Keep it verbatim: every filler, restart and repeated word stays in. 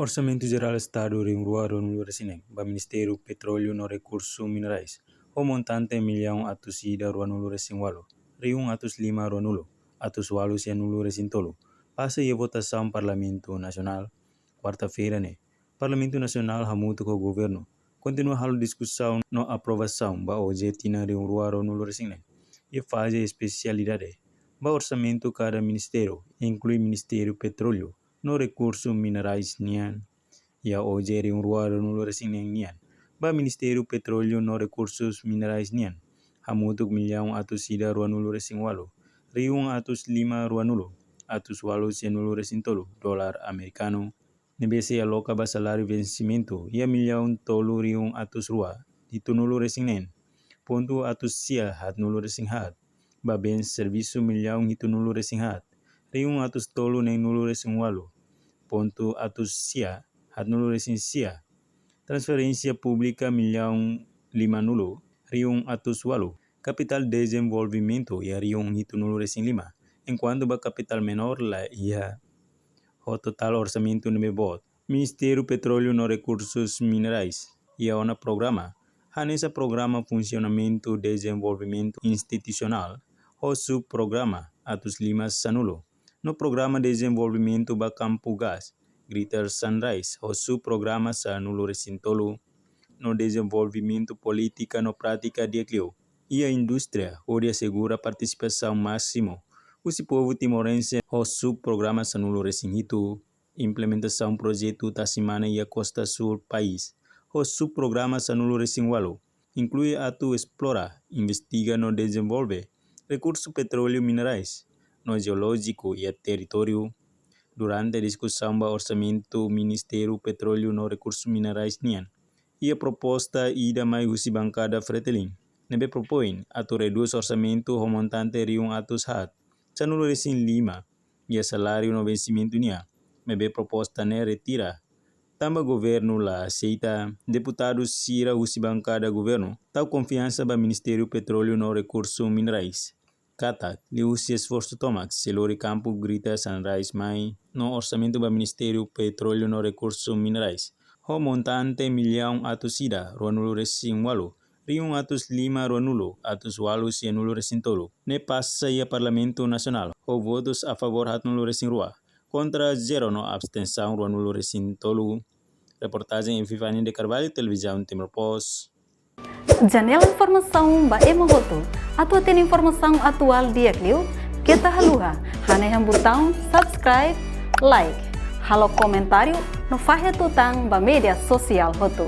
Orsamentu Jerál Estadu rihun rua ruanulu-resin-neen ba Ministériu Petróleu no Rekursu Minerais, ho montante millaun atus ida ruanulu-resin-ualu, rihun atus lima ruanulu, atus ualu sianulu-resin-tolu, pasa iha votasaun Parlamentu Nasionál, kuarta-feira ne'e. Parlamentu Nasionál hamutuk ho Governu kontinua halo diskusaun no aprovasaun ba OJE tinan rihun rua ruanulu-resin-neen iha faze espesialidade ba orsamentu kada ministériu, inklui Ministériu Petróleu no Rekursu Minerais nian. Iha OJE rihun rua ruanulu-resin-neen nian, ba Ministériu Petróleu no Rekursus Minerais nian, hamutuk millaun atus ida ruanulu-resin-ualu, rihun atus lima ruanulu, atus ualu sianulu-resin-tolu dolar amerikanu, ne'ebé sei aloka ba saláriu vensimentu iha millaun tolu rihun atus rua hitunulu-resin-neen pontu atus sia haatnulu-resin-haat, ba bens servisu millaun hitunulu-resin-haat rihun atus tolu neenulu-resin-ualu pontu atus sia haatnulu-resin-sia, transferénsia públika millaun limanulu rihun atus ualu, kapitál dezenvolvimentu iha rihun hitunulu-resin-lima, enkuantu ba kapitál menór la iha. Ho totál orsamentu ne'ebé boot, Ministériu Petróleu no Rekursus Minerais iha ona programa, hanesan Programa Funsionamentu Dezenvolvimentu Institusionál, ho subprograma atus lima sanulu, no Programa Dezenvolvimentu ba Kampu Gás, Greater Sunrise, ho subprograma sanulu-resin-tolu, no Dezenvolvimentu Polítika no Prátika Di'ak Liu iha Indústria, hodi asegura partisipasaun másimu husi povu timorense, ho subprograma sanulu-resin-hitu, implementasaun projetu tasi-mane iha Kosta Súl país, ho subprograma sanulu-resin-ualu, inklui atu esplora, investiga no dezenvolve rekursu petróleu, minerais no jeolójiku iha territóriu. Durante diskusaun ba orsamentu Ministériu Petróleu no Rekursu Minerais nian, iha proposta ida mai husi bankada Fretilin, ne'ebé propoin atu redús orsamentu ho montante rihun atus haat sanulu-resin-lima iha saláriu no vensimentu nian, maibé proposta ne'e retira tanba Governu la aseita. Deputadu sira husi bankada Governu tau konfiansa ba Ministériu Petróleu no Rekursu Minerais, katak liuhusi esforsu tomak sei lori kampu Greater Sunrise mai, no orsamentu ba Ministériu Petróleu no Rekursu Minerais, ho montante millaun atus ida ruanulu-resin-ualu, rihun atus lima ruanulu, atus ualu sianulu-resin-tolu, ne'e pasa iha Parlamentu Nasionál, ho votus a favór haatnulu-resin-rua, kontra zero no abstensaun ruanulu-resin-tolu. Reportajen Epifania de Carvalho, Televizaun Timor Post. Janela informasaun ba ema hotu. Atu hatene informasaun atuál di'ak liu, keta haluha hanehan butaun subscribe, like, halo komentáriu no fahe tutan ba média sosiál hotu.